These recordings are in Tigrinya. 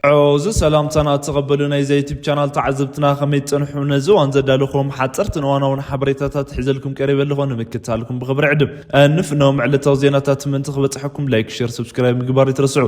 ዐወዙ ሰላምታና ተቐበሉ። ናይዚ ዩቲብ ቻናል ተዓዘብትና ከመይ ትጸንሑ? ነዚ እዋን ዘዳለኹም ሓጸርትን እዋናውን ሓበሬታታት ሒዘልኩም ቀሪበ ኣለኹ። ንምክታልኩም ብኽብሪ ዕድም። እንፍኖም ዕለታዊ ዜናታት ምእንቲ ክበጽሐኩም ላይክ፣ ሼር፣ ሰብስክራይብ ምግባር ይትረስዑ።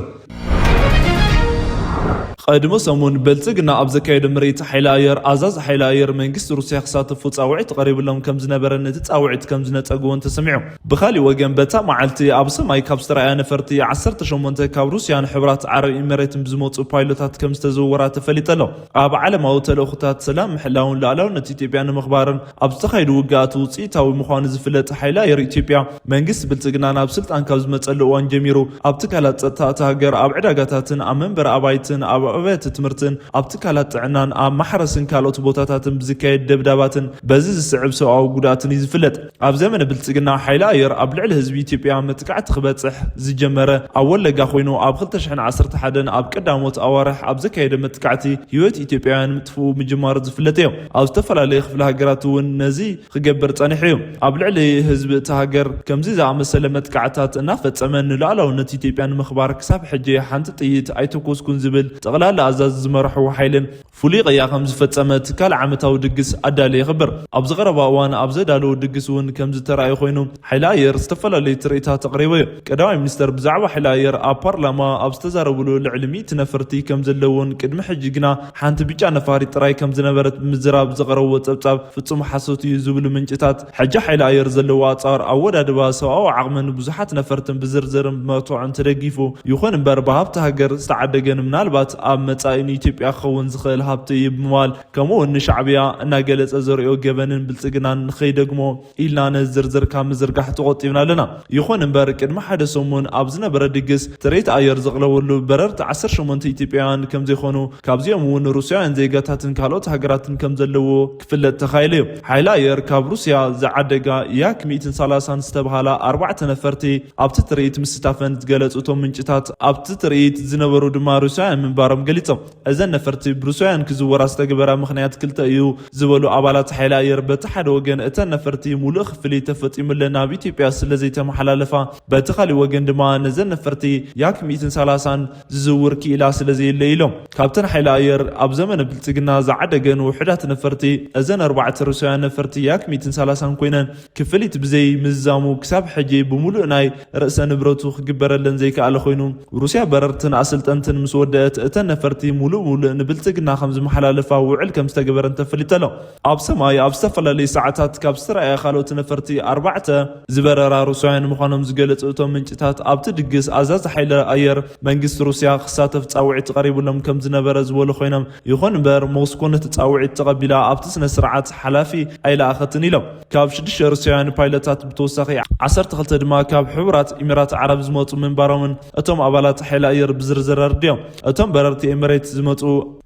ቀድሞ ሰሙን ብልጽግና ኣብ ዘካየደ ምርኢት ሓይሊ ኣየር፣ ኣዛዚ ሓይሊ ኣየር መንግስቲ ሩስያ ክሳተፉ ጻውዒት ቀሪብሎም ከም ዝነበረን እቲ ጻውዒት ከም ዝነጸግዎን ተሰሚዑ። ብኻሊእ ወገን፣ በታ መዓልቲ ኣብ ሰማይ ካብ ዝተረኣያ ነፈርቲ፣ ዓሰርተ ሸሞንተ ካብ ሩስያን ሕቡራት ዓረብ ኢሚሬትን ብዝመጹ ፓይሎታት ከም ዝተዘወራ ተፈሊጡ ኣሎ። ኣብ ዓለማዊ ተልእኾታት ሰላም ምሕላውን ሉዓላውነት ኢትዮጵያ ንምኽባርን ኣብ ዝተኻየዱ ውግኣት ውጽኢታዊ ምዃኑ ዝፍለጥ ሓይሊ ኣየር ኢትዮጵያ፣ መንግስቲ ብልጽግና ናብ ስልጣን ካብ ዝመጸሉ እዋን ጀሚሩ፣ ኣብ ትካላት ጸጥታ እታ ሃገር፣ ኣብ ዕዳጋታትን ኣብ መንበሪ ኣባይትን ኣብ ኣብያተ ትምህርትን ኣብ ትካላት ጥዕናን ኣብ ማሕረስን ካልኦት ቦታታትን ብዝካየድ ደብዳባትን በዚ ዝስዕብ ሰብኣዊ ጉድኣትን እዩ ዝፍለጥ። ኣብ ዘመነ ብልጽግና፣ ሓይሊ ኣየር ኣብ ልዕሊ ህዝቢ ኢትዮጵያ መጥቃዕቲ ክበጽሕ ዝጀመረ ኣብ ወለጋ ኮይኑ፣ ኣብ ክልተ ሽሕን ዓሰርተ ሓደን ኣብ ቀዳሞት ኣዋርሕ ኣብ ዘካየደ መጥቃዕቲ ህይወት ኢትዮጵያውያን ምጥፍኡ ምጅማሩ ዝፍለጥ እዩ። ኣብ ዝተፈላለዩ ክፍለ ሃገራት እውን ነዚ ክገብር ጸኒሑ እዩ። ኣብ ልዕሊ ህዝቢ እታ ሃገር ከምዚ ዝኣመሰለ መጥቃዕታት እናፈጸመ፣ ንሉዓላውነት ኢትዮጵያ ንምኽባር ክሳብ ሕጂ ሓንቲ ጥይት ኣይተኮስኩን ዝብል ጠቕላላ ኣዛዚ ዝመርሖ ሓይልን ፍሉይ ቅያ ከም ዝፈጸመ ትካል ዓመታዊ ድግስ ኣዳልዩ ይኽብር። ኣብዚ ቀረባ እዋን ኣብ ዘዳለዎ ድግስ እውን ከም ዝተራእየ ኮይኑ፣ ሓይሊ ኣየር ዝተፈላለዩ ትርኢታት ኣቕሪቡ እዩ። ቀዳማይ ሚኒስተር ብዛዕባ ሓይሊ ኣየር ኣብ ፓርላማ ኣብ ዝተዛረብሉ፣ ልዕሊ ሚእቲ ነፈርቲ ከም ዘለዎን ቅድሚ ሕጂ ግና ሓንቲ ብጫ ነፋሪት ጥራይ ከም ዝነበረት ብምዝራብ ዘቕረብዎ ጸብጻብ ፍጹም ሓሶት እዩ ዝብሉ ምንጭታት፣ ሕጂ ሓይሊ ኣየር ዘለዎ ኣጻዋር፣ ኣወዳድባ፣ ሰብኣዊ ዓቕምን ብዙሓት ነፈርትን ብዝርዝርን ብመርትዖን ተደጊፉ። ይኹን እምበር፣ ብሃብቲ ሃገር ዝተዓደገን ምናልባት ኣብ መጻኢ ንኢትዮጵያ ክኸውን ዝኽእል ሃብቲ እዩ ብምባል፣ ከምኡ እውን ንሻዕብያ እናገለጸ ዘርእዮ ገበንን ብልጽግናን ንኸይደግሞ ኢልና ነዚ ዝርዝር ካብ ምዝርጋሕ ተቖጢብና ኣለና። ይኹን እምበር፣ ቅድሚ ሓደ ሰሙን ኣብ ዝነበረ ድግስ ትርኢት ኣየር ዘቕረበሉ በረርቲ ዓሰርተ ሸሞንተ ኢትዮጵያውያን ከም ዘይኮኑ፣ ካብዚኦም እውን ሩስያውያን ዜጋታትን ካልኦት ሃገራትን ከም ዘለዎ ክፍለጥ ተኻኢሉ እዩ። ሓይሊ ኣየር ካብ ሩስያ ዝዓደጋ ያክ ሚእትን ሰላሳን ዝተብሃላ ኣርባዕተ ነፈርቲ ኣብቲ ትርኢት ምስታፈን ዝገለጹ እቶም ምንጭታት፣ ኣብቲ ትርኢት ዝነበሩ ድማ ሩስያውያን ምንባሮም ገሊጾም። እዘን ነፈርቲ ብሩስያውያን ክዝወራ ዝተገበራ ምኽንያት ክልተ እዩ ዝበሉ ኣባላት ሓይሊ ኣየር፣ በቲ ሓደ ወገን እተን ነፈርቲ ሙሉእ ክፍሊት ተፈጺሙለን ናብ ኢትዮጵያ ስለ ዘይተመሓላለፋ፣ በቲ ካሊእ ወገን ድማ ነዘን ነፈርቲ ያክ ሚእትን ሰላሳን ዝዝውር ክኢላ ስለ ዘየለ ኢሎም። ካብተን ሓይሊ ኣየር ኣብ ዘመነ ብልጽግና ዝዓደገን ውሑዳት ነፈርቲ፣ እዘን ኣርባዕተ ሩስያውያን ነፈርቲ ያክ ሚእትን ሰላሳን ኮይነን፣ ክፍሊት ብዘይ ምዝዛሙ ክሳብ ሕጂ ብምሉእ ናይ ርእሰ ንብረቱ ክግበረለን ዘይከኣለ ኮይኑ፣ ሩስያ በረርትን ኣሰልጠንትን ምስ ወደአት፣ እተን ነፈርቲ ሙሉእ ሙሉእ ንብልጽግና ከም ዝመሓላለፋ ውዕል ከም ዝተገበረን ተፈሊጡ ኣሎ። ኣብ ሰማይ ኣብ ዝተፈላለዩ ሰዓታት ካብ ዝተረኣያ ካልኦት ነፈርቲ ኣርባዕተ ዝበረራ ሩስያውያን ምዃኖም ዝገለጹ እቶም ምንጭታት፣ ኣብቲ ድግስ ኣዛዚ ሓይሊ ኣየር መንግስቲ ሩስያ ክሳተፍ ጻውዒት ቀሪቡሎም ከም ዝነበረ ዝበሉ ኮይኖም፣ ይኹን እምበር ሞስኮ ነቲ ጻውዒት ተቐቢላ ኣብቲ ስነ ስርዓት ሓላፊ ኣይለኣኸትን ኢሎም። ካብ ሽዱሽተ ሩስያውያን ፓይለታት ብተወሳኺ፣ ዓሰርተ ክልተ ድማ ካብ ሕቡራት ኢሚራት ዓረብ ዝመጹ ምንባሮምን እቶም ኣባላት ሓይሊ ኣየር ብዝርዝር ኣረዲኦም። እቶም በረርቲ ኤሚሬትስ ዝመጹ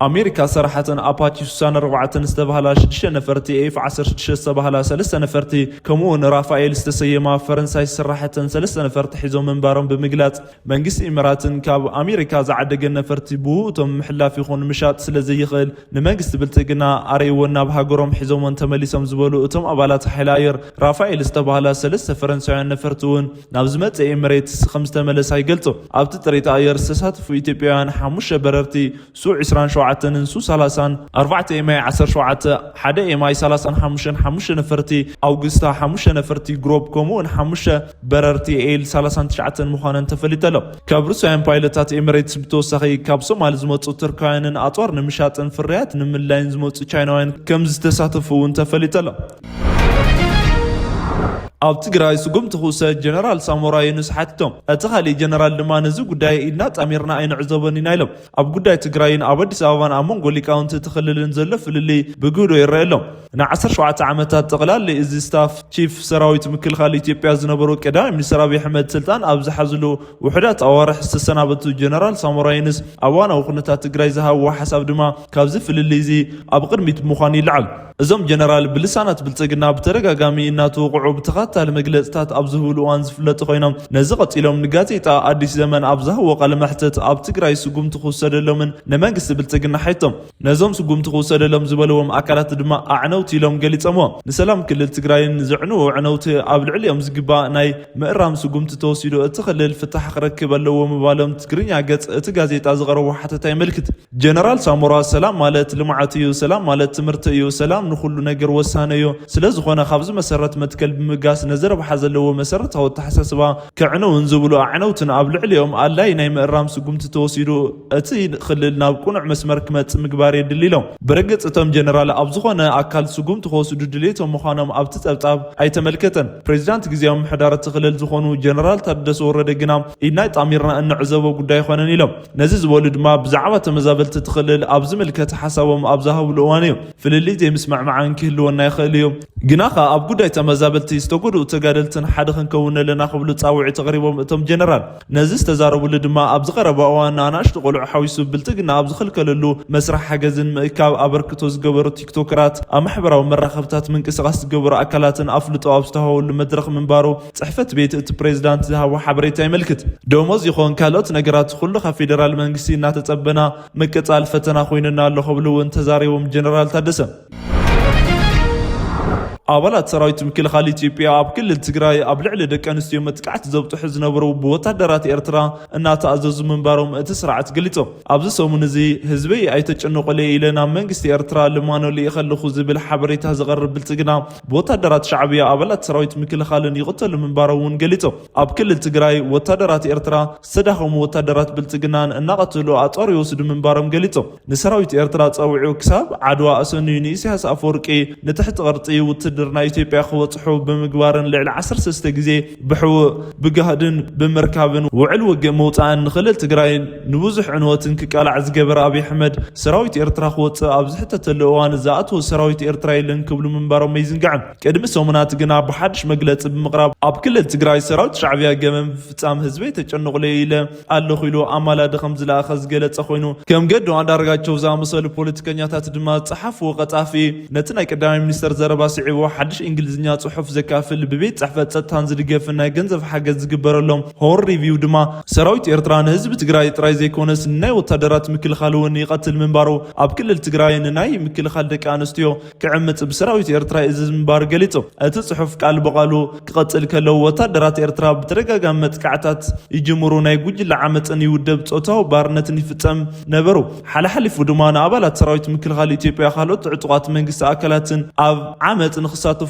ኣሜሪካ ሰራሕተን ኣፓቺ ስሳን ኣርባዕተን ዝተባህላ ሽዱሽተ ነፈርቲ ኤፍ ዓሰርተ ሽዱሽተ ዝተባህላ ሰለስተ ነፈርቲ፣ ከምኡ እውን ራፋኤል ዝተሰየማ ፈረንሳይ ሰራሕተን ሰለስተ ነፈርቲ ሒዞም ምንባሮም ብምግላጽ፣ መንግስቲ ኢሚራትን ካብ ኣሜሪካ ዝዓደገን ነፈርቲ ብውህእቶም ምሕላፍ ይኹን ምሻጥ ስለ ዘይኽእል፣ ንመንግስቲ ብልጽግና ኣርእይዎን ናብ ሃገሮም ሒዞሞን ተመሊሶም ዝበሉ እቶም ኣባላት ሓይሊ ኣየር፣ ራፋኤል ዝተባህላ ሰለስተ ፈረንሳውያን ነፈርቲ እውን ናብ ዝመጽእ ኤሚሬትስ ከም ዝተመለሳ ይገልጹ። ኣብቲ ትርኢት ኣየር ዝተሳተፉ ኢትዮጵያውያን ሓሙሽተ በረርቲ፣ ሱ ዕስራን ሸውዓተን ን ሱ ሰላሳን፣ ኣርባዕተ ኤምኣይ ዓሰርተ ሸውዓተ፣ ሓደ ኤምኣይ ሰላሳን ሓሙሽተን፣ ሓሙሽተ ነፈርቲ ኣውግስታ፣ ሓሙሽተ ነፈርቲ ግሮብ፣ ከምኡውን ሓሙሽተ በረርቲ ኤል ሰላሳን ትሽዓተን ምዃነን ተፈሊጡ ኣሎ። ካብ ሩስያውያን ፓይለታት ኤሚሬትስ ብተወሳኺ፣ ካብ ሶማል ዝመጹ ቱርካውያንን ኣጽዋር ንምሻጥን ፍርያት ንምልላይን ዝመጹ ቻይናውያን ከም ዝተሳተፉ እውን ተፈሊጡ ኣሎ። ኣብ ትግራይ ስጉምቲ ክውሰድ ጀነራል ሳሞራ ዩኑስ ሓቲቶም። እቲ ካሊእ ጀነራል ድማ፣ ነዚ ጉዳይ ኢድና ጣሚርና ኣይንዕዘቦን ኢና ኢሎም። ኣብ ጉዳይ ትግራይን ኣብ ኣዲስ ኣበባን ኣብ መንጎ ሊቃውንቲ እቲ ክልልን ዘሎ ፍልልይ ብግህዶ ይረአ ኣሎ። ንዓሰርተ ሸውዓተ ዓመታት ጠቕላሊ እዚ ስታፍ ቺፍ ሰራዊት ምክልኻል ኢትዮጵያ ዝነበሩ ቀዳማይ ሚኒስትር ኣብይ ኣሕመድ ስልጣን ኣብ ዝሓዝሉ ውሑዳት ኣዋርሕ ዝተሰናበቱ ጀነራል ሳሞራ ዩኑስ፣ ኣብ እዋናዊ ኩነታት ትግራይ ዝሃብዎ ሓሳብ ድማ ካብዚ ፍልልይ እዚ ኣብ ቅድሚት ብምዃን ይለዓል። እዞም ጀነራል ብልሳናት ብልጽግና ብተደጋጋሚ እናተወቕዑ ብተኸታታሊ ተኸታታሊ መግለፅታት ኣብ ዝህብሉ እዋን ዝፍለጡ ኮይኖም፣ ነዚ ቀፂሎም ንጋዜጣ ኣዲስ ዘመን ኣብ ዝሃብዎ ቃለ መሕትት ኣብ ትግራይ ስጉምቲ ክውሰደሎምን ንመንግስቲ ብልፅግና ሓይቶም ነዞም ስጉምቲ ክውሰደሎም ዝበለዎም ኣካላት ድማ ኣዕነውቲ ኢሎም ገሊፀምዎ። ንሰላም ክልል ትግራይን ዘዕንዉ ኣዕነውቲ ኣብ ልዕሊኦም ዝግባእ ናይ ምእራም ስጉምቲ ተወሲዱ እቲ ክልል ፍታሕ ክረክብ ኣለዎ ምባሎም ትግርኛ ገፅ እቲ ጋዜጣ ዝቐረቦ ሓተታ የመልክት። ጀነራል ሳሞራ ሰላም ማለት ልምዓት እዩ፣ ሰላም ማለት ትምህርቲ እዩ፣ ሰላም ንኹሉ ነገር ወሳኒ እዩ። ስለ ዝኾነ ካብዚ መሰረት መትከል ብምብጋስ ነዚ ረብሓ ዘለዎ መሰረታዊ ኣተሓሳስባ ከዕንውን ዝብሉ ኣዕነውትን ኣብ ልዕሊኦም ኣድላይ ናይ ምእራም ስጉምቲ ተወሲዱ እቲ ክልል ናብ ቅኑዕ መስመር ክመጽእ ምግባር የድሊ ኢሎም። ብርግጽ እቶም ጀነራል ኣብ ዝኾነ ኣካል ስጉምቲ ክወስዱ ድሌቶም ምዃኖም ኣብቲ ጸብጻብ ኣይተመልከተን። ፕሬዚዳንት ግዜያዊ ምምሕዳር እቲ ክልል ዝኾኑ ጀነራል ታደሰ ወረደ ግና ኢድና ጣሚርና እንዕዘቦ ጉዳይ ኣይኮነን ኢሎም። ነዚ ዝበሉ ድማ ብዛዕባ ተመዛበልቲ እቲ ክልል ኣብ ዝምልከት ሓሳቦም ኣብ ዝሃብሉ እዋን እዩ። ፍልልይ ዘይምስምዕማዕን ክህልወና ይኽእል እዩ። ግና ኸኣ ኣብ ጉዳይ ተመዛበልቲ ዝተጎድኡ ተጋደልትን ሓደ ክንከውን ኣለና ክብሉ ጻውዒት ኣቕሪቦም እቶም ጀነራል። ነዚ ዝተዛረቡሉ ድማ ኣብ ዝቐረበ እዋን ንኣናእሽቱ ቆልዑ ሓዊሱ ብልጽግና ኣብ ዝኸልከለሉ መስርሕ ሓገዝን ምእካብ ኣበርክቶ ዝገበሩ ቲክቶከራት ኣብ ማሕበራዊ መራኸብታት ምንቅስቓስ ዝገበሩ ኣካላትን ኣፍልጦ ኣብ ዝተዋሃበሉ መድረኽ ምንባሩ ጽሕፈት ቤት እቲ ፕሬዚዳንት ዝሃቦ ሓበሬታ የመልክት። ደሞዝ ይኹን ካልኦት ነገራት ኩሉ ካብ ፌደራል መንግስቲ እናተጸበና ምቅጻል ፈተና ኮይኑና ኣሎ ክብሉ እውን ተዛሪቦም ጀነራል ታደሰ። ኣባላት ሰራዊት ምክልኻል ኢትዮጵያ ኣብ ክልል ትግራይ ኣብ ልዕሊ ደቂ ኣንስትዮ መጥቃዕቲ ዘብፅሑ ዝነበሩ ብወታደራት ኤርትራ እናተኣዘዙ ምንባሮም እቲ ስርዓት ገሊጾም። ኣብዚ ሰሙን እዚ ህዝበይ ኣይተጨንቑለይ ኢለ ናብ መንግስቲ ኤርትራ ልማኖ ልኢኸ ኣለኹ ዝብል ሓበሬታ ዘቕርብ ብልጽግና ብወታደራት ሻዕብያ ኣባላት ሰራዊት ምክልኻልን ይቕተሉ ምንባሮም እውን ገሊጾም። ኣብ ክልል ትግራይ ወታደራት ኤርትራ ዝተዳኸሙ ወታደራት ብልጽግናን እናቐተሉ ኣጽዋር ይወስዱ ምንባሮም ገሊጾም። ንሰራዊት ኤርትራ ጸዊዑ ክሳብ ዓድዋ ኣሰንዩ ንኢሳያስ ኣፈወርቂ ንትሕቲ ቅርጺ ውትድርና ኢትዮጵያ ክበጽሑ ብምግባርን ልዕሊ ዓሰርተ ሰለስተ ግዜ ብሕቡእ ብጋህድን ብምርካብን ውዕል ውግእ ምውጻእን ንክልል ትግራይ ንብዙሕ ዕንወትን ክቃላዕ ዝገበረ ኣብይ ኣሕመድ ሰራዊት ኤርትራ ክወጽእ ኣብ ዝሕተተሉ እዋን ዝኣተወ ሰራዊት ኤርትራ የለን ክብሉ ምንባሮም ኣይዝንጋዕን። ቅድሚ ሰሙናት ግና ብሓድሽ መግለጺ ብምቕራብ ኣብ ክልል ትግራይ ሰራዊት ሻዕብያ ገበን ብምፍጻም ህዝበይ ተጨንቑለይ ኢለ ኣለኹ ኢሉ ኣማላዲ ከም ዝለኣኸ ዝገለጸ ኮይኑ፣ ከም ገዱ ኣንዳርጋቸው ዝኣመሰሉ ፖለቲከኛታት ድማ ዝጸሓፍዎ ቀጻፊ ነቲ ናይ ቀዳማይ ሚኒስተር ዘረባ ስዒቡ ሓድሽ እንግሊዝኛ ጽሑፍ ዘካፍል ብቤት ጽሕፈት ጸጥታን ዝድገፍን ናይ ገንዘብ ሓገዝ ዝግበረሎም ሆርን ሪቪው ድማ ሰራዊት ኤርትራ ንህዝቢ ትግራይ ጥራይ ዘይኮነስ ንናይ ወታደራት ምክልኻል እውን ይቐትል ምንባሩ ኣብ ክልል ትግራይ ንናይ ምክልኻል ደቂ ኣንስትዮ ክዕምጽ ብሰራዊት ኤርትራ ይእዝዝ ምንባሩ ገሊጹ። እቲ ጽሑፍ ቃል ብቓሉ ክቐጽል ከሎ፣ ወታደራት ኤርትራ ብተደጋጋሚ መጥቃዕታት ይጅምሩ፣ ናይ ጉጅለ ዓመጽን ይውደብ፣ ጾታዊ ባርነትን ይፍጸም ነበሩ። ሓለሓሊፉ ድማ ንኣባላት ሰራዊት ምክልኻል ኢትዮጵያ ካልኦት ዕጡቓት መንግስቲ ኣካላትን ኣብ ዓመጽ ንክሳተፉ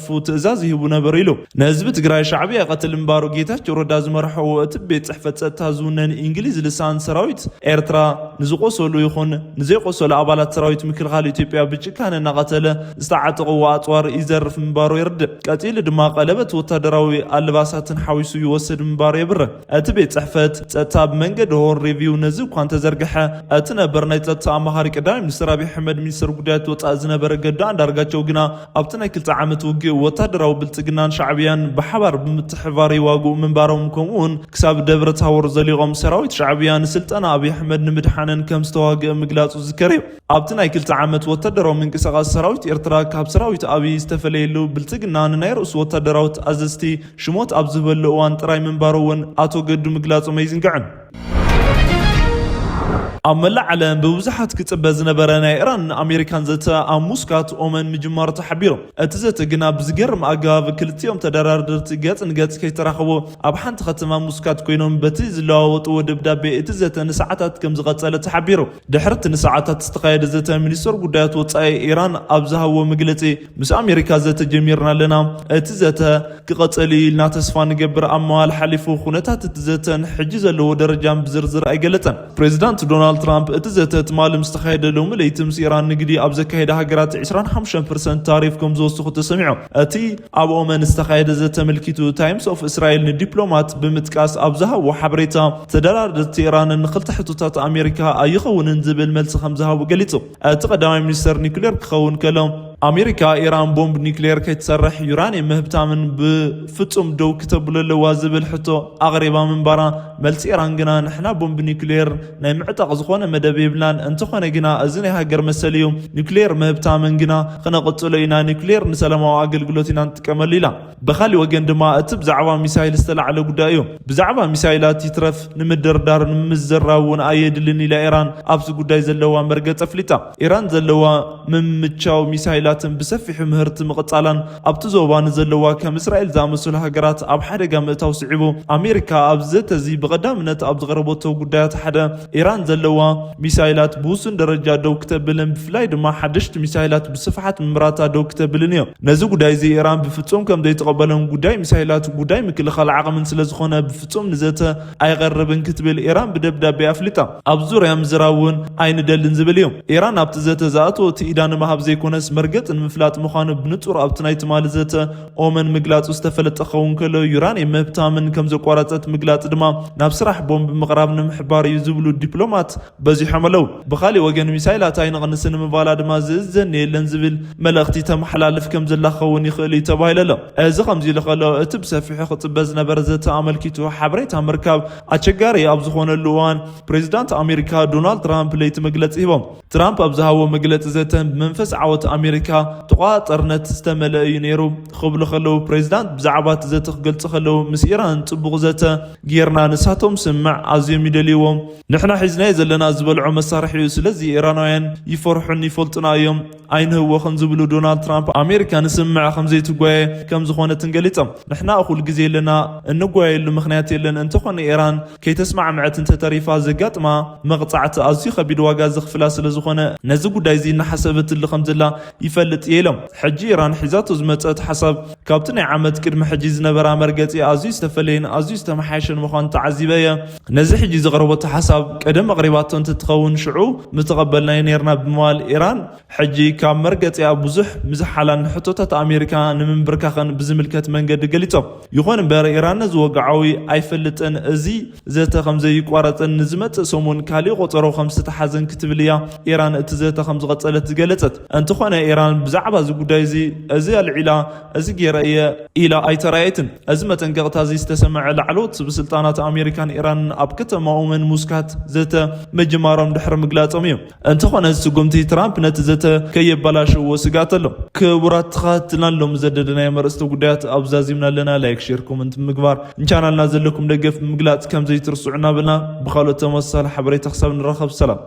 ትእዛዝ ይህቡ ነበሩ ኢሉ። ንህዝቢ ትግራይ ሻዕብያ ይቐትል ምንባሩ ጌታቸው ረዳ ዝመርሐዎ እቲ ቤት ጽሕፈት ጸጥታ ዝውነን እንግሊዝ ልሳን ሰራዊት ኤርትራ ንዝቆሰሉ ይኹን ንዘይቆሰሉ ኣባላት ሰራዊት ምክልኻል ኢትዮጵያ ብጭካነ እናቐተለ ዝተዓጠቕዎ ኣጽዋር ይዘርፍ ምንባሩ የርድእ። ቀጺሉ ድማ ቀለበት ወታደራዊ ኣልባሳትን ሓዊሱ ይወስድ ምንባሩ የብርህ። እቲ ቤት ጽሕፈት ጸጥታ ብመንገዲ ሆርን ሪቪው ነዚ እኳ እንተዘርግሐ፣ እቲ ነበር ናይ ጸጥታ ኣማኻሪ ቀዳማይ ሚኒስትር ኣብይ ኣሕመድ ሚኒስትር ጉዳያት ወጻኢ ዝነበረ ገዱ ኣንዳርጋቸው ግና ኣብቲ ናይ ክልተ ዓመት ውግእ ወታደራዊ ብልጽግናን ሻዕብያን ብሓባር ብምትሕባር ይዋግኡ ምንባሮም ከምኡ እውን ክሳብ ደብረ ታቦር ዘሊቖም ሰራዊት ሻዕብያ ንስልጠና ኣብይ ኣሕመድ ንምድሓነን ከም ዝተዋግአ ምግላጹ ዝዝከር እዩ። ኣብቲ ናይ ክልተ ዓመት ወታደራዊ ምንቅስቓስ ሰራዊት ኤርትራ ካብ ሰራዊት ኣብይ ዝተፈለየሉ ብልጽግና ንናይ ርእሱ ወታደራዊ ኣዘዝቲ ሽሞት ኣብ ዝህበሉ እዋን ጥራይ ምንባሩ እውን ኣቶ ገዱ ምግላጾም ኣይዝንጋዕን። ኣብ መላእ ዓለም ብብዙሓት ክጽበ ዝነበረ ናይ ኢራን ኣሜሪካን ዘተ ኣብ ሙስካት ኦመን ምጅማሩ ተሓቢሩ። እቲ ዘተ ግና ብዝገርም ኣገባብ ክልቲኦም ተደራደርቲ ገጽ ንገጽ ከይተራኸቡ ኣብ ሓንቲ ከተማ ሙስካት ኮይኖም በቲ ዝለዋወጥዎ ደብዳቤ እቲ ዘተ ንሰዓታት ከም ዝቐጸለ ተሓቢሩ። ድሕሪ እቲ ንሰዓታት ዝተኻየደ ዘተ ሚኒስትር ጉዳያት ወጻኢ ኢራን ኣብ ዝሃብዎ መግለጺ ምስ ኣሜሪካ ዘተ ጀሚርና ኣለና። እቲ ዘተ ክቐጸል እዩ ኢልና ተስፋ ንገብር። ኣብ መዋል ሓሊፉ ኩነታት እቲ ዘተን ሕጂ ዘለዎ ደረጃን ብዝርዝር ኣይገለጸን። ፕሬዚዳንት ዶናልድ ትራምፕ እቲ ዘተ ትማሊ ምስ ተኻየደ ሎሚ ለይቲ ምስ ኢራን ንግዲ ኣብ ዘካየደ ሃገራት ዕስራን ሓሙሽተን ፐርሰንት ታሪፍ ከም ዝወስኹ ተሰሚዖም። እቲ ኣብ ኦመን ዝተኻየደ ዘተ ተመልኪቱ ታይምስ ኦፍ እስራኤል ንዲፕሎማት ብምጥቃስ ኣብ ዝሃብዎ ሓበሬታ ተደራደርቲ ኢራን ንክልተ ሕቶታት ኣሜሪካ ኣይኸውንን ዝብል መልሲ ከም ዝሃቡ ገሊጹ። እቲ ቀዳማይ ሚኒስተር ኒኩሌር ክኸውን ከሎ ኣሜሪካ፣ ኢራን ቦምብ ኒክሌር ከይትሰርሕ ዩራኒየም ምህብታምን ብፍጹም ደው ክተብሎ ኣለዋ ዝብል ሕቶ ኣቕሪባ ምንባራ፣ መልሲ ኢራን ግና ንሕና ቦምብ ኒክሌር ናይ ምዕጣቕ ዝኾነ መደብ የብልናን፣ እንተኾነ ግና እዚ ናይ ሃገር መሰል እዩ። ኒክሌር ምህብታምን ግና ክነቕጽሎ ኢና። ኒክሌር ንሰላማዊ ኣገልግሎት ኢና ንጥቀመሉ ኢላ። ብኻሊእ ወገን ድማ እቲ ብዛዕባ ሚሳይል ዝተላዕለ ጉዳይ እዩ። ብዛዕባ ሚሳይላት ይትረፍ ንምድርዳር ንምዝራብ እውን ኣየድልን ኢላ ኢራን ኣብዚ ጉዳይ ዘለዋ መርገጽ ኣፍሊጣ። ኢራን ዘለዋ ምምቻው ሚሳይላትን ብሰፊሑ ምህርቲ ምቕጻላን ኣብቲ ዞባ ንዘለዋ ከም እስራኤል ዝኣመሰሉ ሃገራት ኣብ ሓደጋ ምእታው ስዒቡ፣ ኣሜሪካ ኣብዚ ዘተ እዚ ብቐዳምነት ኣብ ዝቐረበቶ ጉዳያት ሓደ ኢራን ዘለዋ ሚሳይላት ብውሱን ደረጃ ደው ክተብልን ብፍላይ ድማ ሓደሽቲ ሚሳይላት ብስፍሓት ምምራታ ደው ክተብልን እዩ። ነዚ ጉዳይ እዚ ኢራን ብፍጹም ከም ዘይተቐበለን ጉዳይ ሚሳይላት ጉዳይ ምክልኻል ዓቕምን ስለ ዝኾነ ብፍጹም ንዘተ ኣይቐርብን ክትብል ኢራን ብደብዳቤ ኣፍሊጣ። ኣብ ዙርያ ምዝራብ እውን ኣይንደልን ዝብል እዩ። ኢራን ኣብቲ ዘተ ዝኣተወት ኢዳ ንምሃብ ዘይኮነስ መርገጽ ንምፍላጥ ምዃኑ ብንጹር ኣብቲ ናይ ትማሊ ዘተ ኦመን ምግላጹ ዝተፈለጠ ክኸውን ከሎ፣ ዩራኒየም ምህብታምን ከም ዘቋረጸት ምግላጽ ድማ ናብ ስራሕ ቦምብ ምቕራብ ንምሕባር እዩ ዝብሉ ዲፕሎማት በዚሖም ኣለዉ። ብኻሊእ ወገን ሚሳይላት ኣይንቕንስን ንምባላ ድማ ዝእዘን የለን ዝብል መልእኽቲ ተመሓላልፍ ከም ዘላ ክኸውን ይኽእል እዩ ተባሂሉ ኣሎ። እዚ ከምዚ ኢሉ ከሎ፣ እቲ ብሰፊሑ ክጽበ ዝነበረ ዘተ ኣመልኪቱ ሓበሬታ ምርካብ ኣቸጋሪ ኣብ ዝኾነሉ እዋን፣ ፕሬዚዳንት ኣሜሪካ ዶናልድ ትራምፕ ለይቲ መግለጺ ሂቦም። ትራምፕ ኣብ ዝሃቦ መግለጺ ዘተ፣ ብመንፈስ ዓወት ኣሜሪካ ተቋጻርነት ዝተመልአ እዩ ነይሩ ክብሉ ከለዉ፣ ፕሬዚዳንት ብዛዕባ እቲ ዘተ ክገልጹ ከለዉ፣ ምስ ኢራን ጽቡቕ ዘተ ጌርና፣ ንሳቶም ስምዕ ኣዝዮም ይደልይዎም። ንሕና ሒዝናዮ ዘለና ዝበልዖ መሳርሒ እዩ፣ ስለዚ ኢራናውያን ይፈርሑን ይፈልጡና እዮም፣ ኣይንህወኽን ዝብሉ ዶናልድ ትራምፕ፣ ኣሜሪካ ንስምዕ ከም ዘይትጓየ ከም ዝኾነትን ገሊጾም። ንሕና እኹል ግዜ ኣለና፣ እንጓየሉ ምኽንያት የለን። እንተኾነ ኢራን ከይተስማዕምዐት እንተተሪፋ ዘጋጥማ መቕጻዕቲ ኣዝዩ ከቢድ ዋጋ ዘኽፍላ ስለ ዝኾነ፣ ነዚ ጉዳይ እዚ እናሓሰበትሉ ከም ዘላ ይፈልጥ እየ ኢሎም። ሕጂ ኢራን ሒዛቶ ዝመጸት ሓሳብ ካብቲ ናይ ዓመት ቅድሚ ሕጂ ዝነበራ መርገጺ ኣዝዩ ዝተፈለየን ኣዝዩ ዝተመሓየሸን ምዃኑ ተዓዚበ እየ። ነዚ ሕጂ ዘቕረበቶ ሓሳብ ቀደም ኣቕሪባቶ እንትትኸውን ሽዑ ምተቐበልናዮ ነይርና ብምባል ኢራን ሕጂ ካብ መርገጺኣ ብዙሕ ምዝሓላን ንሕቶታት ኣሜሪካ ንምንብርካኸን ብዝምልከት መንገዲ ገሊጾም። ይኹን እምበር ኢራን ነዚ ወግዓዊ ኣይፈልጥን፣ እዚ ዘተ ከም ዘይቋረጽን ንዝመጽእ ሰሙን ካሊእ ቆጸሮ ከም ዝተሓዘን ክትብል እያ ኢራን እቲ ዘተ ከም ዝቐጸለት ዝገለጸት። እንተኾነ ኢራን ብዛዕባ እዚ ጉዳይ እዚ፣ እዚ ኣልዒላ፣ እዚ ገይረ እየ ኢላ ኣይተራእየትን። እዚ መጠንቀቕታ እዚ ዝተሰምዐ ላዕለዎት ሰበስልጣናት ኣሜሪካን ኢራንን ኣብ ከተማ ኦመን ሙስካት ዘተ ምጅማሮም ድሕሪ ምግላጾም እዩ። እንተኾነ ስጉምቲ ትራምፕ ነቲ ዘተ ከየበላሽዎ ስግኣት ኣሎ። ክቡራት ተኸታተልና ሎም ዘደደናዮም ኣርእስተ ጉዳያት ኣብ ዛዚምና ኣለና። ላይክ፣ ሼር፣ ኮመንት ምግባር ንቻናልና ዘለኩም ደገፍ ምግላጽ ከም ዘይትርስዑ እናበልና ብኻልኦት ተመሳሳሊ ሓበሬታ ክሳብ ንራኸብ ሰላም።